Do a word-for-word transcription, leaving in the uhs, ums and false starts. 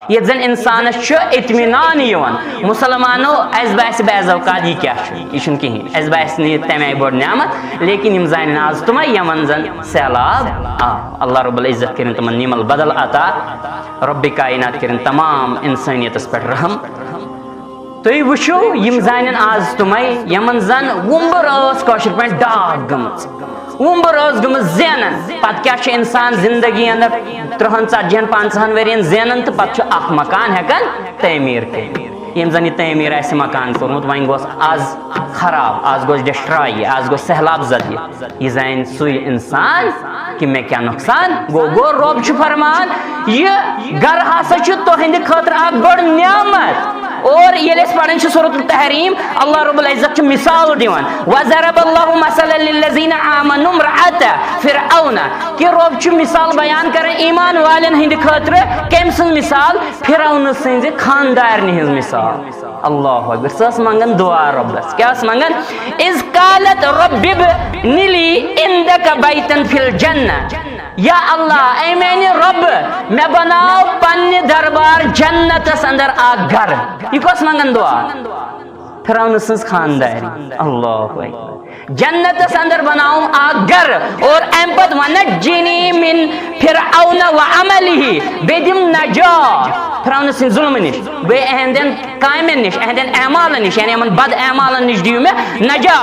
ییٚتہِ زن انسانس چھُ اطمینان یِوان، مسلمانو، اسہِ باسہِ بعض اوقات یہِ کیٛاہ چھُ، یہِ چھُنہٕ کِہیٖنۍ، اسہِ باسہِ نہٕ یہِ تمہِ آیہِ بٔڑ نعمت، لیکن یِم زانن آز تِمے یِمن زن سہلاب آو۔ اللہ رب العزت کٔرِن تِمن نعم البدل عطا، رب کائنات کٔرِن تمام انسٲنیتس پٮ۪ٹھ رحم۔ تُہۍ وٕچھِو، یِم زانن آز تِمے یِمن زن وُمبٕر ٲس کٲشِر پٲٹھۍ ڈاکھ گٔمٕژ، وُمبٕر ٲس گٔمٕژ زینان۔ پتہٕ کیٛاہ چھُ انسان زندگی اندر ترٕٛہن، ژتجی ہن، پنٛژاہن ؤرین زینان تہٕ پتہٕ چھُ اکھ مکان ہٮ۪کان تعمیٖر کٔرِتھ؟ ییٚمۍ زن یہِ تعمیٖر آسہِ مکان کوٚرمُت، وۄنۍ گوٚژھ آز خراب، آز گوٚژھ ڈسٹراے یہِ، آز گوٚژھ سہلاب زد یہِ۔ یہِ زانہِ سُے انسان کہِ مےٚ کیٛاہ نۄقصان گوٚو۔ گوٚو، رۄب چھُ فرمان، یہِ گرٕ ہسا چھُ تُہنٛدِ خٲطرٕ اکھ بٔڑ نعمت۔ اور ییٚلہِ أسۍ پران چھِ سورۃ التحریم، اللہ رب العزت چھُ مثال دِوان، "وضرب اللہ مثلا للذین آمنوا امرأة فرعون"، کہِ رۄب چھُ مثال بیان کران ایمان والٮ۪ن ہٕنٛدِ خٲطرٕ۔ کٔمۍ سٕنٛز مثال؟ فرعون سٕنٛزِ خاندارنہِ ہٕنٛز مثال۔ اللہ اکبر۔ سۄ ٲس منگان دعا رۄبس۔ کیٛاہ ٲس منگان؟ "اذ قالت رب ابن لی عندک بیتا فی الجنہ"۔ یا اللہ، اے میانہِ رۄب، مےٚ بناو پننہِ دربار جنتس اندر اکھ گرٕ۔ یہِ کۄس منگان دعا؟ فرعون سٕنٛز خانداری۔ اللہ اکبر۔ جنتس اندر بناوُم اکھ گرٕ، اور امہِ پتہٕ "ونجنی من فرعون و عملہ"، بیٚیہِ دِم نجات فرعون سٕنٛدِ ظلمہٕ نِش، بیٚیہِ اہندٮ۪ن کامٮ۪ن نِش، اہندٮ۪ن اعمالن نِش، یعنی یِمن بد اعمالن نِش دِیِو مےٚ نجات۔